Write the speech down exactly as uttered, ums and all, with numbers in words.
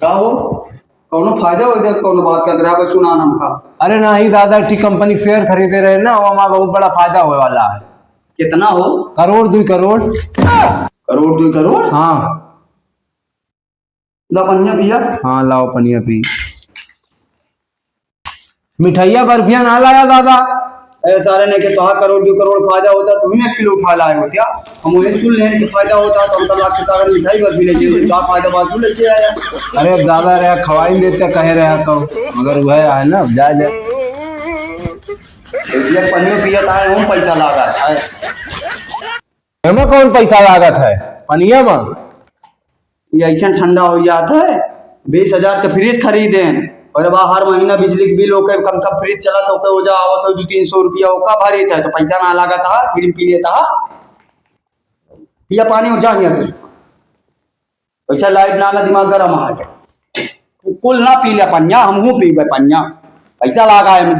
का हो, कौनो फायदा हो इधर, कौनो बात कर रहा है, सुना ना हमका। अरे नहीं दादा, एक ठे कंपनी शेयर खरीदे रहे ना, वो हमारा बहुत बड़ा फायदा होए वाला है। कितना हो? करोड़, दुई करोड़। करोड़, दुई करोड़? हाँ। ला पनिया पिया। हाँ, लाओ पनिया पी। मिठाइया बर्फिया ना लाया दादा। अरे सारे ने के तोहार करोड़ दुई करोड़ फायदा होता, तुम एक किलो उठा लाए हो क्या? हम वही सुन लें कि फायदा होता तो हम तो लाख के कारण मिठाई बर्फी लेके, क्या फायदा बात तू लेके आया? अरे दादा रे, खवाई देते कहे रहा तो, मगर वह है ना, जा जा। एक पनिया पिया था, हम पैसा लागा है। एमा कौन पैसा लागत है पनिया मा? ये ऐसा ठंडा हो जात है, बीस हजार के फ्रिज खरीदेन और अब हर महीना बिजली के बिल ओके कम कम फ्रिज चला तो ओके हो जा आवत हो दो तीन सौ रुपया ओका भरे थे तो पैसा ना लागत है, फ्रिज पी लेता है। पिया पानी हो जा यहाँ से। पैसा लाइट ना, ना दिमाग गरम आ गया। कुल ना पी ले पनिया, हमहू पीबे पनिया। पैसा लागा है,